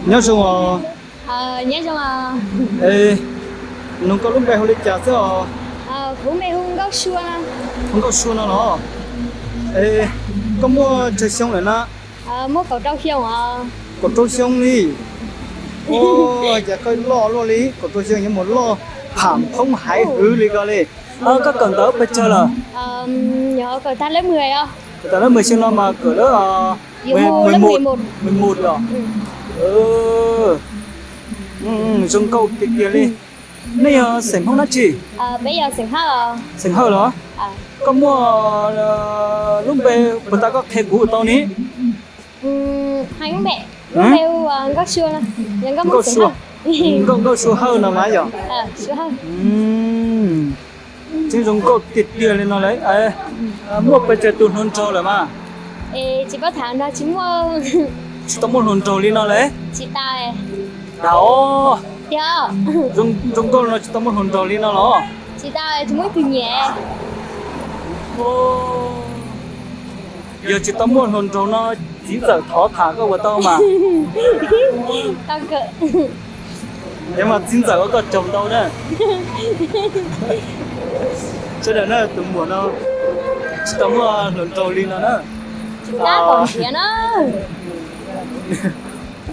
Nyob zoo os. Nyob zoo. Es, nug koj lub npe hu li cas xwb os? Hu Nkauj Sua no los? Es, koj muaj tsawg xyoo lawm na? Muaj kaum rau xyoo os. Kaum rau xyoo li. Ua cas koj loj luaj li, kaum rau xyoo yuav mus loj pham phoob haiv hwv li ko li. Koj kawm ntawv pes tsawg lawm? Kawm tas lab mười xyoo no mas kawm lab mười một los? Zoo nkauj tiag tiag li. Nej yog xeem Hmoob dab tsi? Xeem Hawj los? Koj muaj lub npe puas tas koj qhia kuv tau ni? Nkauj Sua, Nkauj Sua Hawj no mas yog? Tseeb zoo nkauj tiag tiag li no lawm. Muaj pes tsawg tus hluas nraug lawm mas? Tsis tau muaj hluas nraug li no lawm. Dag os, zoo nkauj no tsis tau muaj hluas nraug li no los? Yog tsis tau muaj hluas nraug no, txiv ntxawm thov tham koj puas tau mas? Yog mas txiv ntxawm ua koj tsaug ntau na. Sawv daws na, tus muam no tsis tau muaj hluas nraug li no na.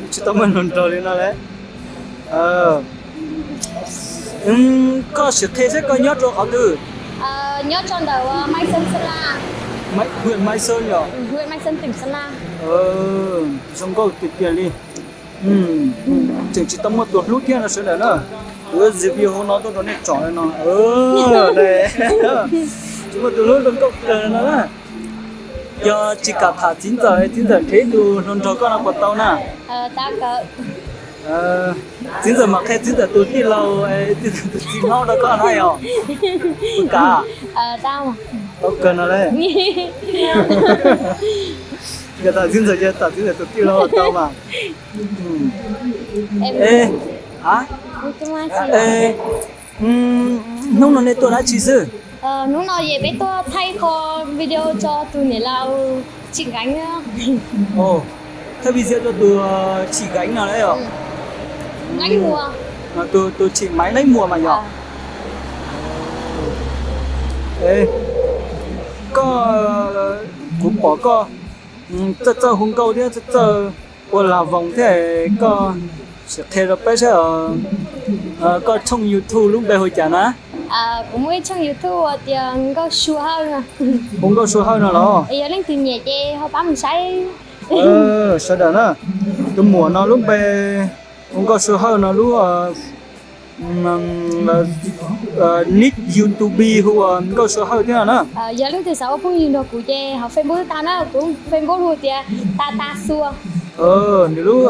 Tsis tau muaj hluas nraug li no lawm. Koj sim qhia seb koj nyob rau qhov twg? Nyob rau ntawm Mai Sơn, Sơn La. Huyện Mai Sơn yog? Huyện Mai Sơn, tỉnh Sơn La. Zoo nkauj tiag tiag li. Tseem tsis tau muaj tus hlub thiab no sawv daws na. Kuv review hauv no tuaj rau nej tsom li no. Tsis muaj tus hlub zoo nkauj kawg no na. Yog tsis kam tham txiv ntxawm, txiv ntxawm nrhiav ib tug hluas nraug koj no puas tau na? Txiv ntxawm mam qhia txiv ntxawm tus tij laug, txiv ntxawm tus txiv hlob rau koj na yog? Puas kam? Tau kawg no lauj. Yog tham txiv ntxawm ces tham txiv ntxawm tus tij laug tau mas. Hnub no nej tuaj dab tsi xwb? Hnub no ces peb tuaj thaij qho video rau tus niam laus Tsim Nkeev. Thaij video rau tus Tsim Nkeev no lauj yog? Tus Tsim Maiv Neeb Muas mas yog? Koj, kuv pom koj txawj txawj hu nkauj thiab txawj txawj ua lag voos thiab, koj sim qhia rau peb saib, koj tshooj YouTube lub npe hu cas na? Kuv muaj ib tshooj YouTube tias Nkauj Sua Hawj no. Hu Nkauj Sua Hawj no los? Yog leej twg nyiam ces ho pab mus saib. Sawv daws na, tus muam no lub npe hu Nkauj Sua Hawj no, lub nick YouTube hu ua Nkauj Sua Hawj thiab no na. Yog leej twg xav ua phooj ywg nrog kuv ces hauv Facebook tau na, kuv Facebook hu tias Tata Xua. Nws lub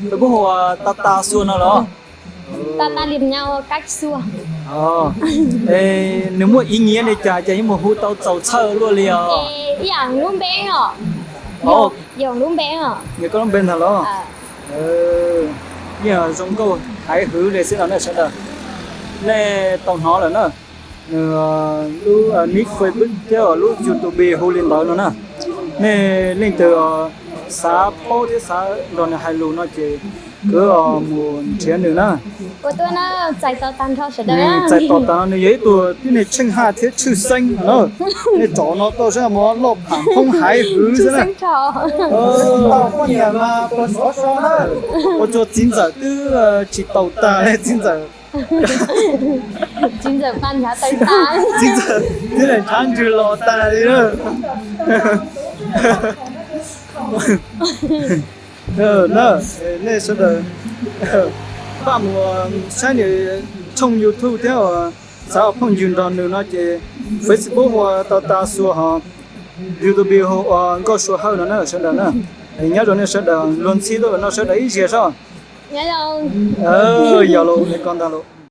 Facebook hu ua Tata Xua no los? Tata liam nyau kab xua. Nws muaj ib nyiav li cas ces yeej mus hu tau txaus txhawj luaj li os. Ib yam lub npe os. Yog lub npe os. Koj lub npe ntag los? Yeej zoo nkauj haiv hwv li xwb no nej sawv daws. Nej tau hnov lawm na, nws lub nick Facebook thiab lub YouTube hu li ntawd no na. Nej leej twg xav paub thiab xav nrog nws hais lus no ces kuv mus nrhiav nws na. Txais tos tas no, nws yog ib tug tib neeg tsheej haj thiab tshwj xeeb no na. Nej tsom no tau saib mas loj pham phoob haiv hwv xwb na. Poj niam mas puas sov so na, ua rau txiv ntxawm twb tsis taus tas li txiv ntxawm. Txiv ntxawm, txiv ntxawm twb nrhav ntswg los tas li na. Nej sawv daws pab mus saib nws tshooj YouTube thiab, xav ua phooj ywg nrog nws no ces Facebook hu ua Tata Xua, ho YouTube hu ua Nkauj Sua Hawj no na sawv daws na. Nyob zoo nej sawv daws, luag ntxhi tuaj no sawv daws ib zaug soj. Yog los, ko ntag los.